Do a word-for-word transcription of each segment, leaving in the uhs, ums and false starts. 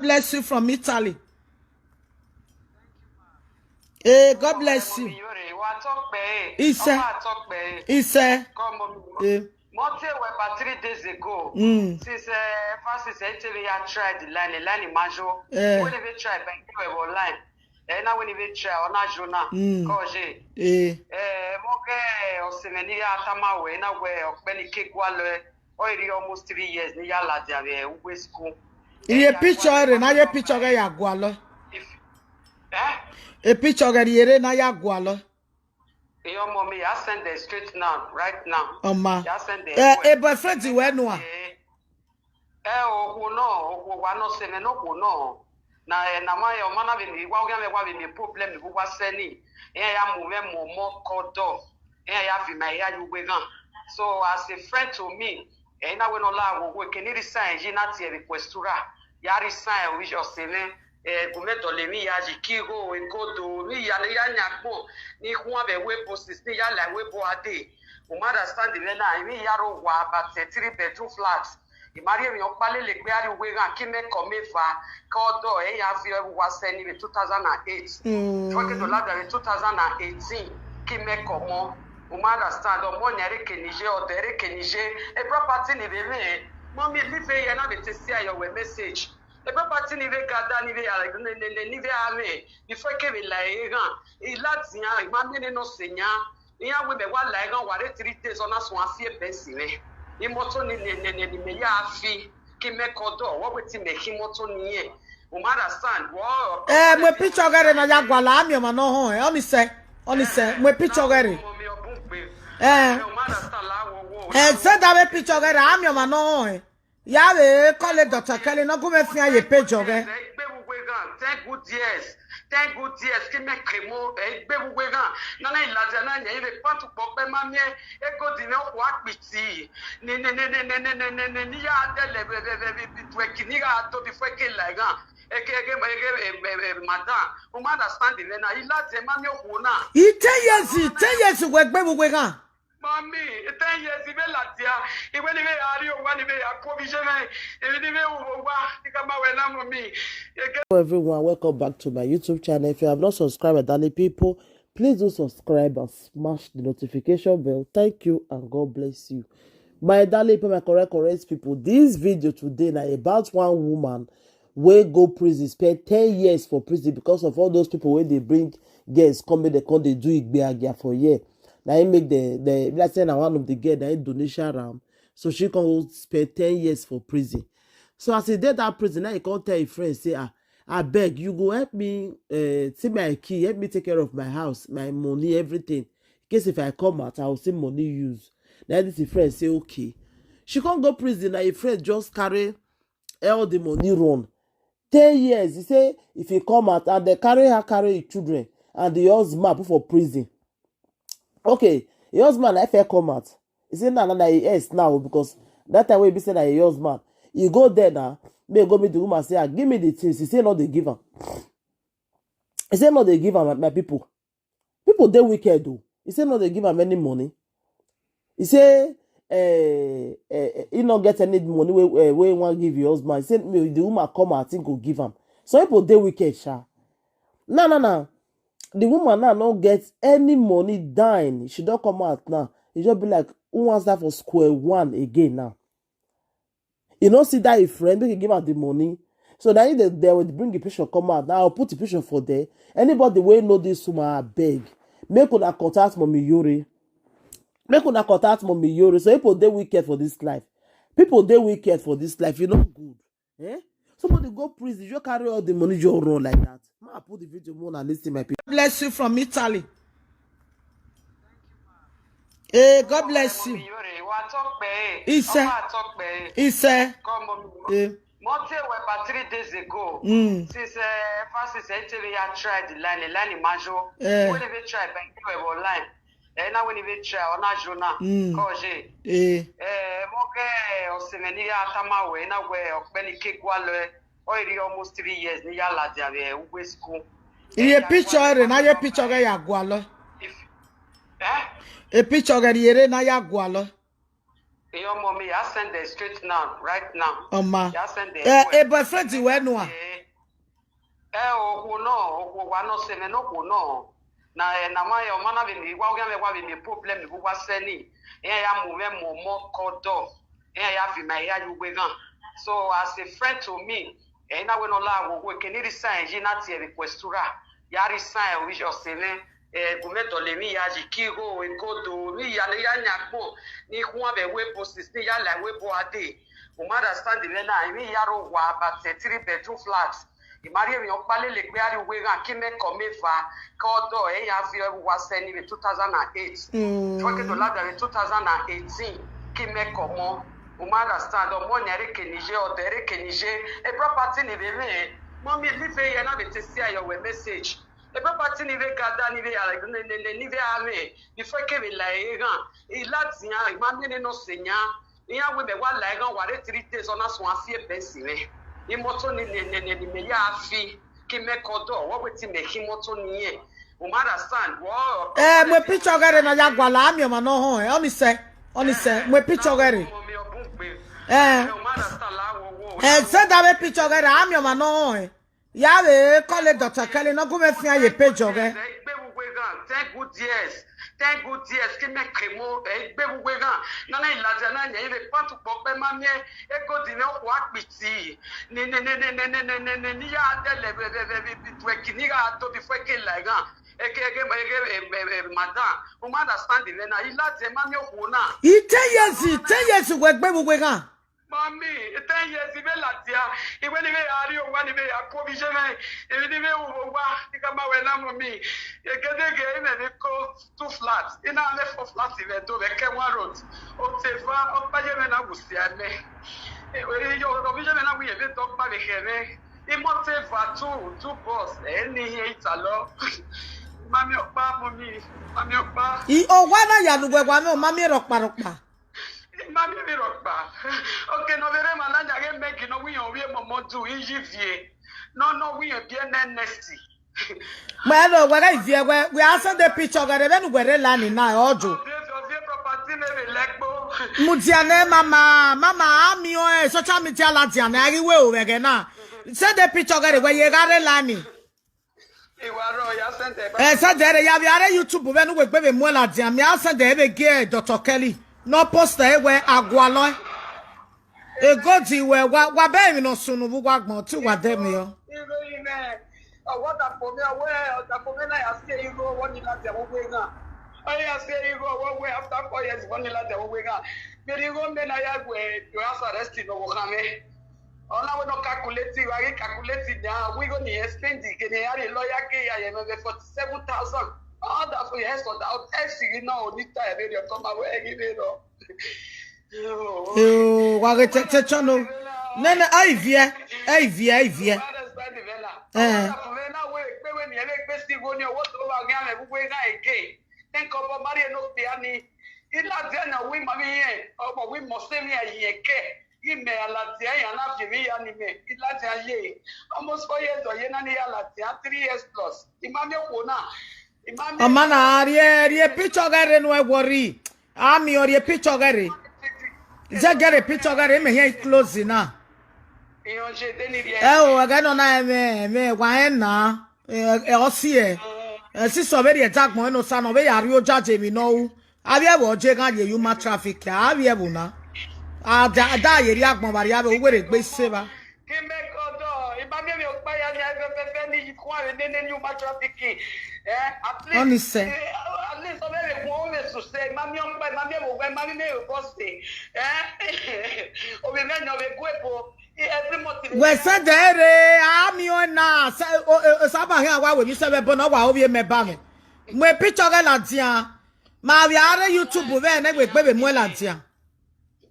Bless you from Italy. Hey, God bless you. Ise. Ise. Monte weba three days ago. Mm. Since uh, first is H V I tried the line, the line in Majo. Eh. When we try by the web online. Eh, now when we try on Ajuna. Mm. Koje. Eh. Eh, moke osimeni ya tamawe na we okpeni kegwalo. Already almost three years ni yala dia we ugwe school. Iye picture re na ye picture re ya gwalo. Eh? E picture re yere na ya gwalo. Your mommy, I send them straight now, right now. Oma. I send them. Eh, e boyfriend we no a. Eh, okwu no, okwu wa no se me no okwu no. Na eh, na ma yo mana be mi wa oga me wa be mi problem mi wa seni. Eh, ya mu me mo mo kodo. Eh, ya fi my ya you we gan. So as a friend to me, eh, na we no la wo we can resign, you not here request to ra. Ya resign, we just say, eh, gume dole mi ya ji kigo, we go do, mi ya, ya nyakbo, ni kuwa be we bosses, ni ya la we bo ade. Umada stand in na, mi ya ro wa, but eh, three bedroom flat. Imari mi okpale le gbe ari we gan ki me come fa, kodo, eh, ya fi wa seni be two thousand and eight. Mm. Fucking dollar be two thousand and eighteen, ki me come. Umada stand, o mo nyere kenije, o dere kenije, a property ni be me. Mommy, leave here, na be to see your message. A property ni be gada ni be ala, ni be ame. Before ke be la egan, ilati ya, imame ne no senya. Iya we be wa la egan, wa re three days, ona so asie besi ne. Imoto ni ne ne ne ni me ya fi. Ki me kodo, what we ti me ki moto ni ye. Umada stand, wo. Eh, mwe picture gere na ya gwala, ami ma no ho, eh, omi se, omi se, mwe picture gere. Eh. Eh, se da me picture gere, ami ma no ho, eh. Ya we call it Doctor Kelly, no gume fi ye picture gere. Ten good years, ten good years, ki me kemo, eh, gbe we gan. Na na ilaja na nya, ile pantu pope ma mi, e go di ne okwa piti. Ni ni ni ni ni ni ni ni ni ni ya de le be be be be be twe ki ni ga to bi fwe ke la gan. Eke eke eke eh, eh, eh, madam, o ma understand the na ila te ma mi oku na. I ten years, ten years we gbe we gan. Mami, ten years ibe la dia. Iwe ni be ari o wa ni be ya ko bi je me. Iwe ni be o wa ni ka ma we na mami. Hello everyone, welcome back to my YouTube channel. If you have not subscribed, darling people, please do subscribe and smash the notification bell. Thank you and God bless you. My darling people, my correct, correct people, this video today na about one woman wey go prison, spend ten years for prison because of all those people wey dey bring girls come, make dem come dey do igbe agia for here. Na him make the, the, like say na one of the girl na him donation am. So she come go spend ten years for prison. So as he dey that prison, now he come tell him friend say, "Ah, abeg, you go help me, eh, see my key, help me take care of my house, my money, everything. In case if I come out, I will see money use." Now this him friend say, "Okay." She come go prison, now him friend just carry all the money run. Ten years, he say if he come out and they carry her, carry his children and the husband put for prison. Okay, him husband na first come out. He say na na na him ex now because that time wey he be say na him husband, he go there now. Make he go meet the woman say, "Ah, give me the things." He say no dey give am. He say no dey give am, my, my people. People dey wicked o. He say no dey give am any money. He say eh, eh, eh, he no get any money wey eh, wey he wan give him husband. He say make the woman come out, he go give am. Some people dey wicked sha. No, no, no. The woman now no get any money, dying. She don come out now. E just be like, who wan start for square one again now? You no see that him friend, make he give am the money. So now they, they will bring the picture come out. Now I'll put the picture for there. Anybody wey know this woman, abeg, make una contact Mommy Yori. Make una contact Mommy Yori. So people dey wicked for this life. People dey wicked for this life. E no good. Eh? Somebody go prison, you carry all the money, you run like that. Ma, I put the video more and listen, my people. Bless you from Italy. Eh, God bless you. Ise. Ise. Eh. Monte weba three days ago. Mm. Since uh, first is H V I tried the line, the line in Majo. Eh. When we try by the web online. Eh, na when we try on Ajuna. Mm. Koje. Eh. Eh, moke osimeni ya tamawe na we okpeni kegwalo. Already almost three years ni yala dia we ugwe school. Iye picture re na ye picture re ya gwalo. If eh? E picture re yere na ya gwalo. Your mommy, I send them straight now, right now. Oma. I send them. Eh, eh, boyfriend we no a. Eh, Eh, oh, oh, no, oh, oh, wa no se me no, oh, no. Na, eh, na ma, eh, o ma na be mi, wa, o ya me, wa be mi problem, mi, wa se ni. Eh, ya mu me mo mo kodo. Eh, ya vi me, ya yu we gan. So, as a friend to me, eh, na we no la, wo, wo, ke ni resign, ji na ti e requestura. Ya resign, o, yo se me, eh, gume dole mi, ya ji ki go, e go do, mi, ya le, ya nya po, ni huan be we bo sis, ni ya la we bo ade. O ma understand the na, mi, ya ro wa, but, eh, three bedroom flat. Imari mi okpa lele pe ari we gan ki me ko me fa ko do e ya fi wa se ni be two thousand and eight. Mm. Fo ke do la da two thousand and eighteen ki me ko mo. O ma understand o mo nya re ke ni je o de re ke ni je. E property ni be me. Mo mi ni be ya na be te si ayo we message. E property ni be gada ni be ya ni be ame. Before ke be la e gan. I la ti ya, i ma me ne no se nya. Iya we me wa la e gan wa re three days ona so afi e be si me. I moto ni ne ne ne ni me ya afi ki me kodo wo we ti me ki moto ni e. O ma understand wo. Eh, mwe picture gere na ya gwala ami o ma no ho e. Oni se, oni se, mwe picture gere. Eh. O ma understand la wo wo. Eh, se da we picture gere ami o ma no ho e. Ya we call it Doctor Kelly, no go me fi ye page oge. Egbe we gan, ten good years. Ten good years ki me kemo, egbe we gan. Na na ilaja na nya ile pantu po pe ma mi e go di ne o wa piti. Ni ni ni ni ni ni ni ni ni ni ya de le be be be be be we ki ni ga to bi fo ke la gan. Eke eke eke madam, o ma understand the na ilaja ma mi o ko na. I ten years, ten years we gbe we gan. Mami, ten years ibe latia. Iwe ni be ari o wa ni be ya ko bi je me. Iwe ni be o wa ni ka ma we na mami. Egede ge ime ni ko two flat. Ina me four flat ibe do be ke one road. O te fa o pa je me na gusi ame. Ewe yo o bi je me na wi ebe to pa be ke me. Imo te fa two two boss. Eni he italo. Mami opa mami. Mami opa. I o wa na ya lu we wa me o mami ro pa ro pa. Mami mi ro pa. Okay, no vere ma na nya ge me gi no wi o wi mo mo du iji vie. No no wi e bi e ne next. Bueno, we ga ivie we we asa the picture ga de benu we re la ni na ojo. Vie vie property me be legbo. Mu dia ne mama, mama ami o e social media la dia ne ari we o we ge na. Se the picture ga de we ye ga re la ni. Iwa ro ya send e ba. Eh, send e ya bi are YouTube be nu we gbe be mu la dia. Mi a send e be ge Doctor Kelly. No post e we agwa lo. E go di we wa wa be mi no sunu bu wa gbon ti wa de mi o. Igo ime. O wa da po mi o we, o da po mi na ya se igo wo ni la dia wo we gan. O ya se igo wo we after four years wo ni la dia wo we gan. Mi ri go me na ya we, you are arrested no wo kan me. Ona we no calculate, we are calculating now. We go ni spend the gene ya lawyer ke ya ye me forty-seven thousand. All that for yes for that. Else you know, ni ta e be come away give it up. Yo, wa ge te te chono. Ne ne ai vie, ai vie, ai vie. Eh. Ila dia na wi mami ye, omo wi mo se mi aye ke. Ime ala dia ya na fi mi ya ni me. Ila dia ye. Almost four years o ye na ni ala dia, three years plus. Imami ko na. Imami. Amana rie rie picture gere no e worry. Ami o rie picture gere. Ze gere picture gere me here close na. Iyan je de ni rie. Eh o, aga no na eme eme wa e na. Eh, eh, o si e. Eh, si so be rie dagbon e no sa no be ya ri o jaje mi no u. Abi e wo je gan ye human traffic. Abi e wo na. A da da ye ri agbon ba ri abe o were gbe se ba. Ki me kodo, iba mi mi o pa ya ni abe fe fe ni kwa we ne ne ni human traffic. Eh, at least. Oni se. Eh, at least o be le ko o be su se, ma mi o pa, ma mi o gbe, ma mi me o boss. Eh? O be me no be gwe po. Every month. We se de re, ami o na, se o o saba he wa we mi se be bo na wa o bi me ba me. Mwe picture ge la dia. Ma wi are YouTube be ne we gbe be mwe la dia.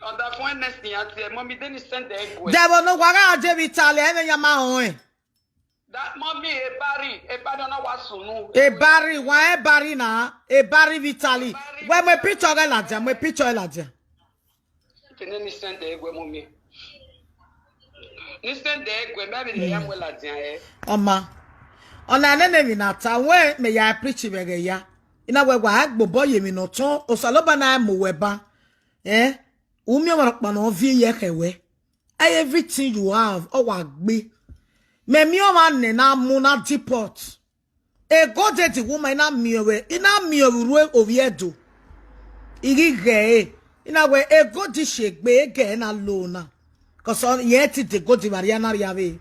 Oda fun next thing ati e, mommy, then send the egg. De bo no wa ga je bi tale e me ya ma o e. That mommy e bari, e bari na wa sunu. E bari, wa e bari na, e bari Vitali. We mwe picture ge la dia, mwe picture la dia. Kene ni send the egg, mommy. Ni send the egg, maybe the young will at the. Oma. Ona nene mi na ta we me ya preach be ge ya. Ina we wa gbo bo ye mi no ton, osaloba na mo we ba. Eh? Umi o ma pa no vi ye ke we. Everything you have, o wa gbe. Me mi o ma ne na mu na deport. E go de di woman na mi o we. Ina mi o ru oviedo. Igi ge e. Ina we e go di shegbe e ge na lo na. Cause on ye ti de go di Mariana riave.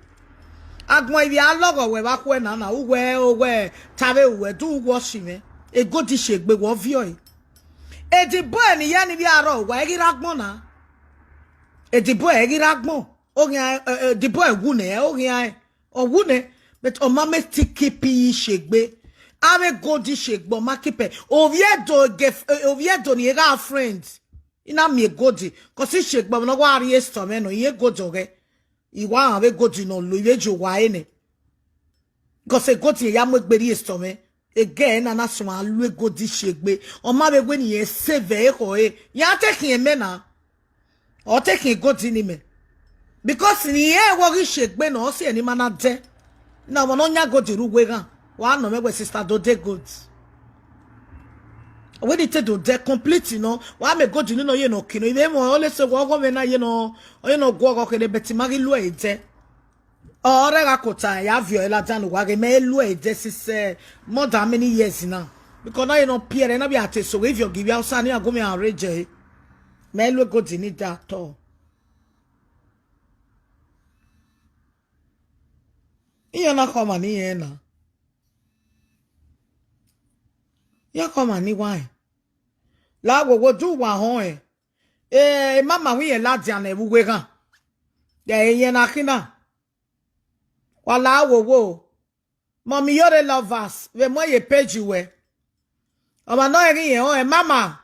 Agbon ibi alogo we ba kwe na na uwe o we tave uwe du uwo shime. E go di shegbe wo vio e. E di boy ni ye ni bi aro wa e gi ragbon na. E di boy e gi ragbon. O gi e di boy wu ne o gi e. O wu ne. But o ma me ti keep yi shegbe. Ave go di shegbe o ma keep e. Oviedo ge oviedo ni e ga friends. Ina mi e go di. Cause shegbe no wa ri esto me no ye go di oge. Iwa ave go di no lo ive jo wa ene. Cause e go di ya mo gberi esto me. Ege na na suma lu e go di shegbe. O ma be gbe ni e save e ho e. Ya take him me na. O take him go di ni me. Because ni e wo gi shegbe no si eni mana de. Na mo no nya go di ru we gan. Wa no me we sister do de good. We di te do de complete no. Wa me go di ni no ye no kino. Ibe mo o le se wo go me na ye no. O ye no go go kele beti magi lu e de. Ore ga kota ya vio ela dan wa ge me lu e de sise more than many years now. Because now you know Pierre na bi ate so if you give you outside you go me arrange e. Me lu e go di ni da to. Iya na koma ni ye na. Ya koma ni why? La wo wo du wa ho e. E mama wi e la dia na e wu we gan. Ya e ye na kina. Wa la wo wo. Mommy yore lovers. We mo ye page we. O ma no e gi ye o e mama.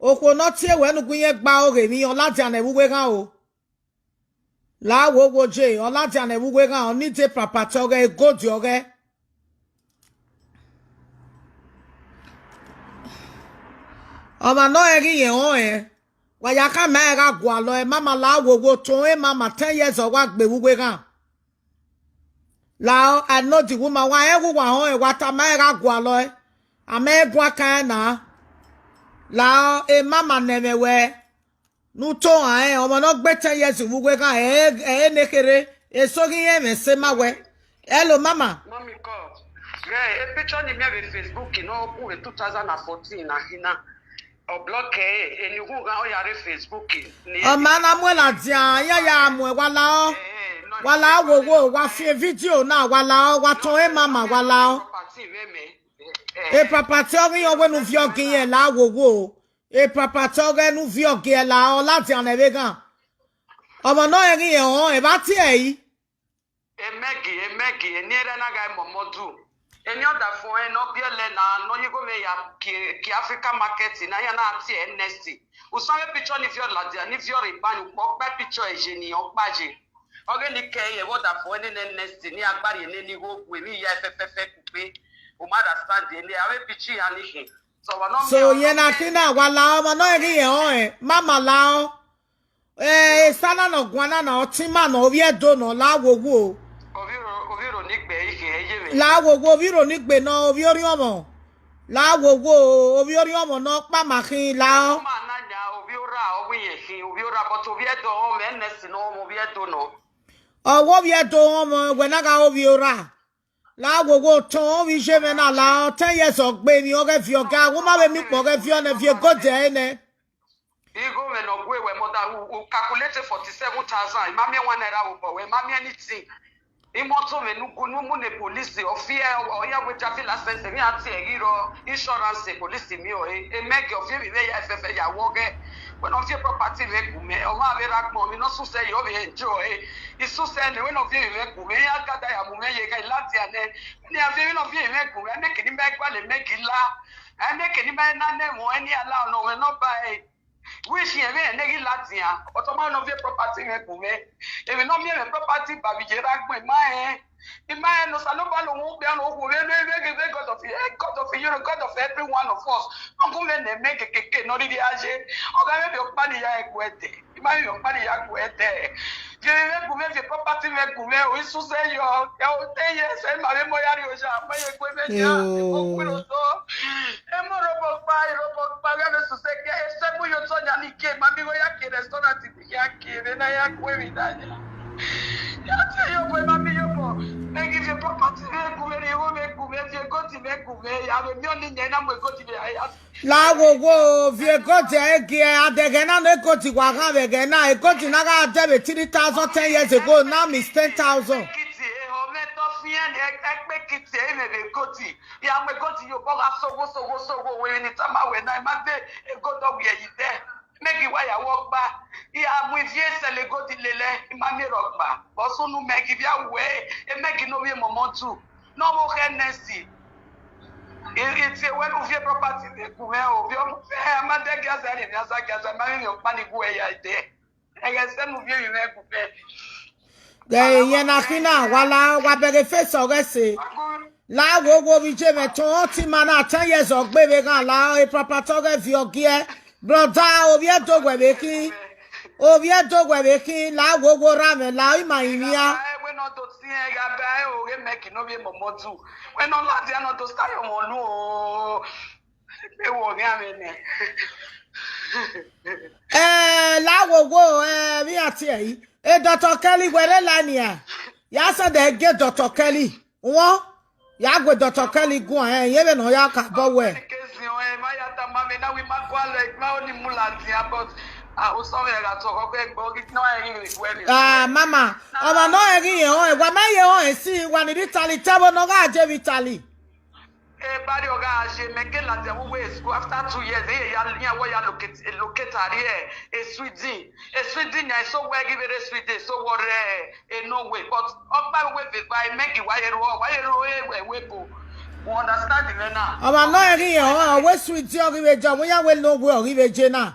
Okwo no tie we nu gun ye gba o ge mi o la dia na e wu we gan o. La wo wo je o la dia na e wu we gan o ni de papa to ge e go di oge. O ma no e gi ye o e. Wa ya ka ma e ga gwa lo e mama la wo wo to e mama ten years o wa gbe wu we gan. La o I know di woman wa e wu wa ho e wa ta ma e ga gwa lo e. A me gwa ka e na. La o e mama ne me we. Nu to a e o mo no gbe ten years wu we gan e e ne kere. E so gi ye me se ma we. Hello mama. Mommy call. Yeah, e picture ni mi ave Facebook no ku e two thousand and fourteen na hina. O block e e ni hu ga o yare Facebook ni. O ma na mu la dia ya ya mu e wa la o. Wa la wo wo wa fi video na wa la o wa to e mama wa la o. Property me me. E property o gi yo we nu vio gi ye la wo wo. E property o ge nu vio gi e la o la dia na e be gan. O mo no e gi ye o e ba ti e yi. Emegi, emegi, eni ere na ga momodu. Eni oda fo e no bi ele na no nyi go me ya ki, ki Africa market na ya na ti N S T. Usawe picture ni vio la dia, ni vio ri ba ni po pe picture e je ni o pa je. Oge ni ke ye wo da fo e ni N S T ni agbari eni ni go gwe mi ya fe fe fe ku pe. O ma understand eni awe picture ya ni he. So wa no So ye na kina wa la o mo no e gi ye o e. Mama la o. Eh, sana no gwana na otima no oviedo no la wo wo. Oviro oviro ni gbe ihe eye me. La wo wo oviro ni gbe no oviori omo. La wo wo oviori omo no pa ma kin la o. Ma na nya ovio ra owi ye kin ovio ra but oviedo o me nesi no mo oviedo no. O wo oviedo omo we na ga ovio ra. La wo wo ton ovi je me na la o ten years o gbe mi o ge fi o ga wo ma be mi po ge fi o ne fi e go de ne. Igo me no gwe we mother who, who calculated forty-seven thousand. Imami one naira wo bo we mami anything. Imoto me nu gunu mu ne police o fi e o ya we javi license mi ati e giro insurance police mi o e e make o fi mi we ya fefe ya wo ge. When o fi property we gu me o ma we ra gbo mi no su se yo we enjoy. Isu se ne when o fi we gu me ya gada ya mu me ye ga lati ane. Ni a fi we no fi we gu me make ni me gba le make la. I make ni me na ne mo any allow no we no buy. Wish ye me ne gi latia. Oto ma no vie property me ku me. E me no mi me property ba bi je ra gbe ma e. I ma e no sa no ba lo wo be no wo be no e be God of e God of you God of every one of us. No ku me ne me ke ke ke no di di aje. O ga me bi o pa ni ya e ku e te. I ma bi o pa ni ya ku e te. Vie me ku me vie property me ku me o isu se yo. Ya o te ye se ma me mo ya ri o ja ma ye ku me ya. O ku lo so. E mo ro bo pa e ro bo pa ga me su se ke e se mu yo so nya ni ke ma mi go ya ke restaurant bi ya ke re na ya ku e mi da ya. Ya te yo bo ma mi yo bo. Ya be mi oni nye na mo egoti be ya. La wo wo, vi egoti egi, adege na no egoti wa ga vege na, egoti na ga de be three thousand ten years ago, now me spend thousand. Kiti e ho me to fien e e pe kiti e me be egoti. Ya mo egoti yo ko ga sogo sogo sogo we ni tama we na ma de egodo we yi de. Megi wa ya wo gba. Ya mo vi ese le egoti lele, ma mi ro gba. Bo sunu megi via we, e megi no we momo tu. No mo he nesi. Iti ewe nu vie property de kume o, vie o fe amande gaza ni gaza gaza ma mi o pani ku eya ide. Ege se nu vie mi me ku fe. Ge ye na kina wala wa bege face ogese. La wo wo bi je me to ti mana ten years ogbe be gan la e papa to ge vi ogie. Brother, ovie do gwe be ki. Ovie do gwe be ki la wo wo ra me la ima imia. Ewe no to si e ga ba e o ge me ki no vie momo tu. We no la dia no to sta yo mo nu o. Pe wo ni amene. Eh, la wo wo eh mi ati e. E Doctor Kelly were la ni a. Ya se de ge Doctor Kelly. Won ya gwe Doctor Kelly gun eh ye be no ya ka bo we. Kezi o e ma ya ta ma me na wi ma kwa le ma oni mu la dia but a o so we ga to ko pe gbo ki no e ni we ni. Ah, mama, ọmọ náà ẹ̀rí yẹn hàn ẹ̀ wà má yẹ hàn ẹ̀ sí wà ní Italy tẹ́wọ́ náà ká jẹ́ Italy. E bari oga aje meke la dia wo we school after two years e ya ni awo ya locate locate ari e e Sweden. E Sweden ya so we give e Sweden so wo re e no way but ogba we be by megi wa ye ro wa ye ro e we we bo. You understand me now? Ọmọ náà ẹ̀rí yẹn hàn ẹ̀ wẹ́ sweet ọ̀rí rẹ̀ jọ wọ́n yà wẹ́ ló wẹ́ ọ̀rí rẹ̀ jẹ náà.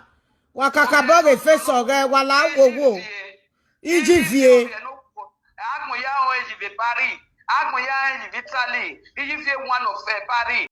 Wà kàkà bọ́ rẹ̀ fẹ́ sọ̀rọ̀ ẹ̀ wà láwòwò. Iji vie. Agbon ya o eji be Paris. Agbon ya eji be Italy. Iji vie one of eh, Paris.